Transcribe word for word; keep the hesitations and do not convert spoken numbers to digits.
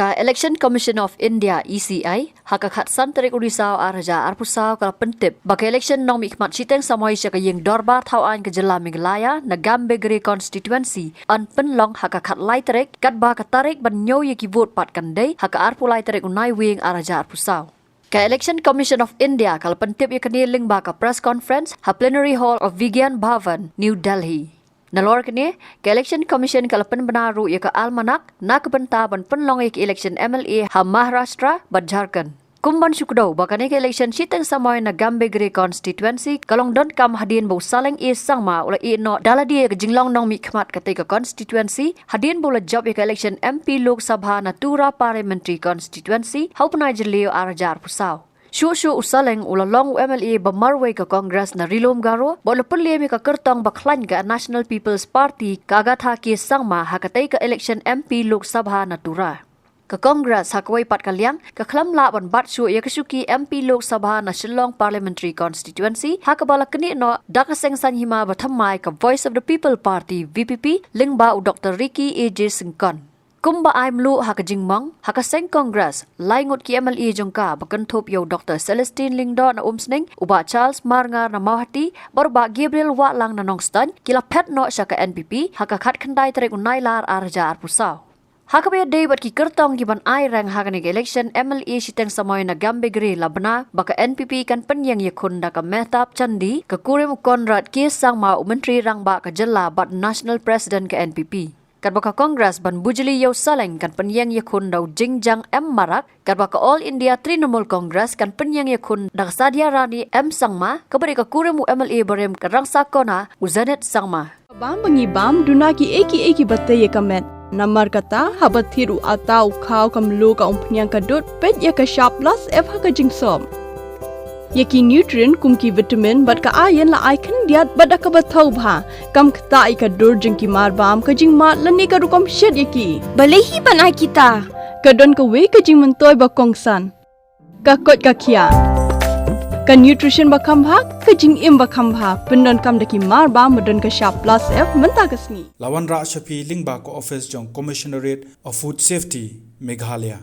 Ka Election Commission of India, E C I, ha ka khatsan tarik u Risaw arhajar arphew saw ka la pyntip ba ka election nongmihkhmat shiteng samoi sha ka ïing dorbar thaw aiñ ka jylla Meghalaya na Gambegre constituency yn pynlong ha ka khatlai tarik, katba ka tarik ban ñiew ïa ki vote pat kan dei ha ka arphew lai tarik u Naiwieng arhajar arphew saw. Ka Election Commission of India ka la pyntip ïa kane lyngba ka press conference ha Plenary Hall of Vigyan Bhavan, New Delhi. Nalor kane, ka Election Commission ka la pynbna ruh ïa ka almanak na ka bynta ban pynlong ïa ka election M L A ha Maharashtra bad Jharkhand. Kum ban shu kdew ba kane ka election shiteng samoi na Gambegre constituency ka long donkam hadien ba u Saleng A Sangma u la ïeh noh da lade ïa ka jinglong nongmihkhmat katei ka constituency, hadien ba u la jop ïa ka election M P Lok Sabha na Tura Parliamentary Constituency ha u bnai Jylliew arhajar arphew saw. Shuh shuh u Saleng u la long u M L A ba marwei ka Congress na Ri-lum Garo, bad u la pynliem ïa ka kyrtong ba khlaiñ ka National People's Party ka Agatha K Sangma ha katei ka election M P Lok Sabha na Tura. Ka Congress ha kawei pat ka liang ka khlem lah ban bat shuh ïa ka shuki M P Lok Sabha na Shillong Parliamentary Constituency, ha kaba la knieh noh da ka seng saiñ hima ba thymmai ka Voice of the People Party, V P P, lyngba u Doctor Ricky A J Syngkon. Kumba ai mluh ha ka jingmong, ha ka seng Congress, lai ngut ki M L A jong ka ba kynthup ïa u Doctor Celestine Lyngdoh na Umsning, u Bah Charles Marngar na Mawhati, bad u Bah Gabriel Wahlang na Nongstoiñ, ki la phet noh sha ka N P P ha ka khatkhyndai tarik u Nailar arhajar arphew saw. Ha kaba ïadei bad ki kyrtong ki ban ai reng ha kane ka election M L A shiteng samoi na Gambegre la bna ba ka N P P kan pynïeng ïakhun da ka Mehtab Chandi, ka kurim u Conrad K Sangma, u Myntri Rangbah ka jylla bad National President ka N P P. Katba ka Congress ban bujli ïa u Saleng kan pynïeng ïakhun da u Jingjang M Marak, katba ka All India Trinamool Congress kan pynïeng ïakhun da ka Sadia Rani M Sangma, kaba dei ka kurim u M L A barim ka Rangsakona, u Zenith Sangma. Bam ba ngi bam, duna kiei kiei kiba tei ïa ka met. Namar kata, haba thied u ata u khaw, ka mluh, ka umphniang, ka dud, peit ïa ka shap plus F ha ka jingsop. Ïa ki nutrient kum ki vitamin bad ka iron la ai khyndiat bad da kaba thaw bha. Kam ktah ïa ka dur jong ki marbam, ka jingmad lane ka rukom shet ïa ki. Balei hi ban ai kita? Ka don kawei ka jingmyntoi ba kongsan. Ka koit ka khiah. Ka nutrition ba kham bha, ka jingim ba kham bha. Pyndonkam da ki marbam ba don ka shap plus F mynta ka sngi. La wanrah sha phi lyngba ka office jong Commissionerate of Food Safety, Meghalaya.